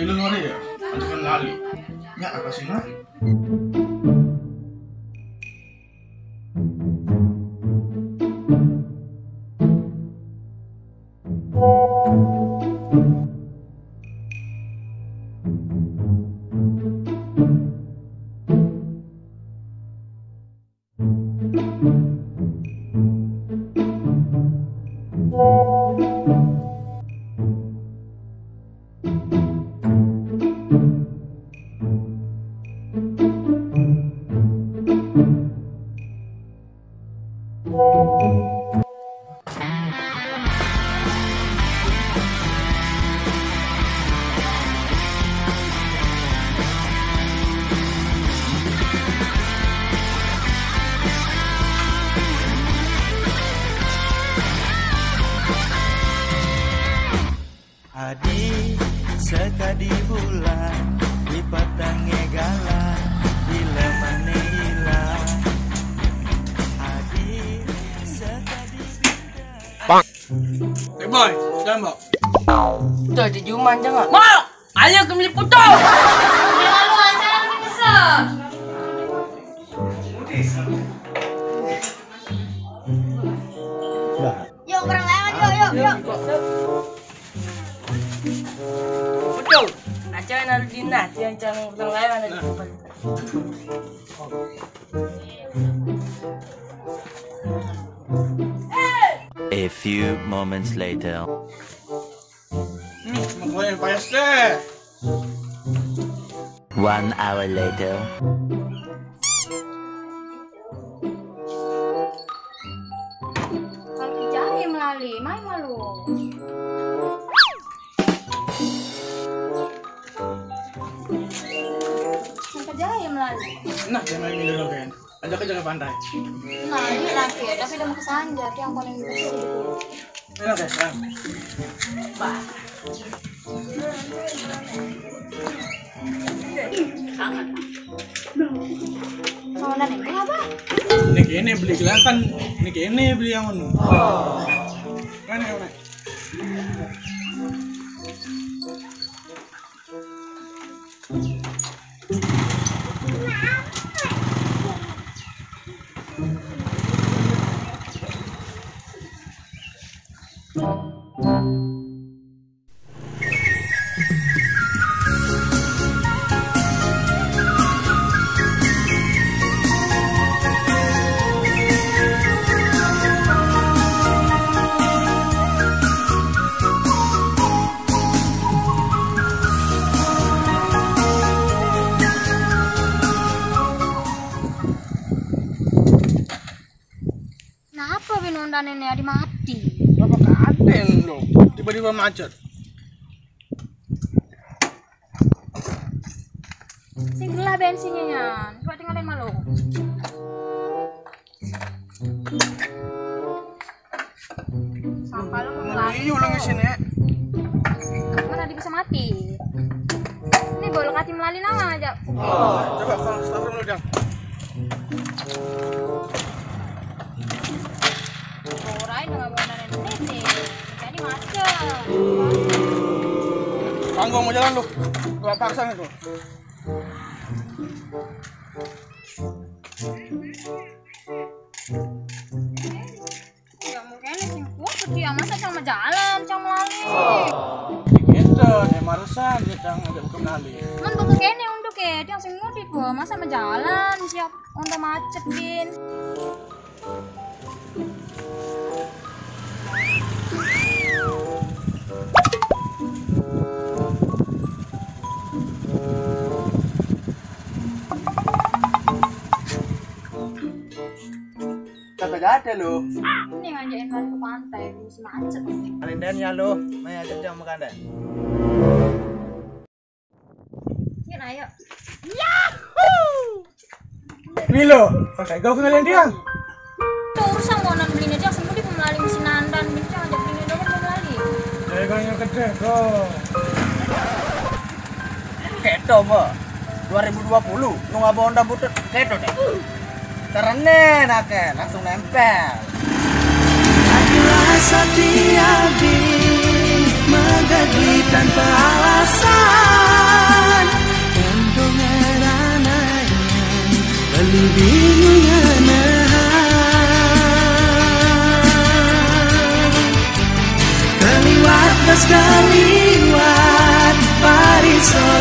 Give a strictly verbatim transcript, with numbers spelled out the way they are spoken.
Lu ada ya? Antekan lali. Ya, apa sih, Mak? Adi sekadi bulan, di patangnya gala, di lemane ilang. Adi sekadi bintang. Pak. Eh, boy, jangan, Mbak. Udah di jumah jangan. Mak, ayo kembali putus. Lalu aja bisa. Yuk, orang lewat, yuk, yuk, yuk. Betul. Aja yang harus dinah, yang jangan orang lewat. A few moments later. Hmm, makanya payas deh. One hour later. Kalau kerjae melali, main malu. Yang kerjae melali. Nah, dia main dulu kan. Ajak aja ke pantai. Nah, ini lagi, tapi udah mau ke Sanja, dia yang paling besar. Enak ya, Bang? Bah. Mau nanti kenapa? Ini kene beli kelihatan, ini kene beli yang anu. Oh. Mana, mana? Kenapa bin Honda nenek adi mati? Apa kaden lo? Tiba-tiba macet. Sing gelah bensinnya, Nyan. Coba tinggalin malu. Sampah lu mau melaju. Iya, ulang isin ya. Mana dia bisa mati? Ini boleh kati melali nama aja. Coba kalau starter lu, Dang. Orain dengan bandaran ini. Jadi macet. Tanggung mau jalan lu. Gua paksa nih tuh. Ya mungkin sing kuat dia masa cang jalan, cang melali. Gitu, dia marusan dia cang ajak buka melali. Man buka kene untuk ya, dia sing mudik gua, masa mau jalan siap Honda macet bin. Kata gak ada lo. Ini ngajakin lari ke pantai, terus macet. Paling den ya lo, main aja jam makan deh. Sini ayo. Yahoo! Ini lo, pakai gua kenalin dia. Tuh urusan mau nang belinya dia semua di pemelali mesin andan, bini dia ngajak belinya dia kan pemelali. Dari gua yang gede, bro. Keto, Mbak. Dua ribu dua puluh, nu ngaba Honda butut, keto deh. Karena nake langsung nempel. Adalah sati adi, magagi tanpa alasan. Bingungan, kaliwat das kaliwat, pariso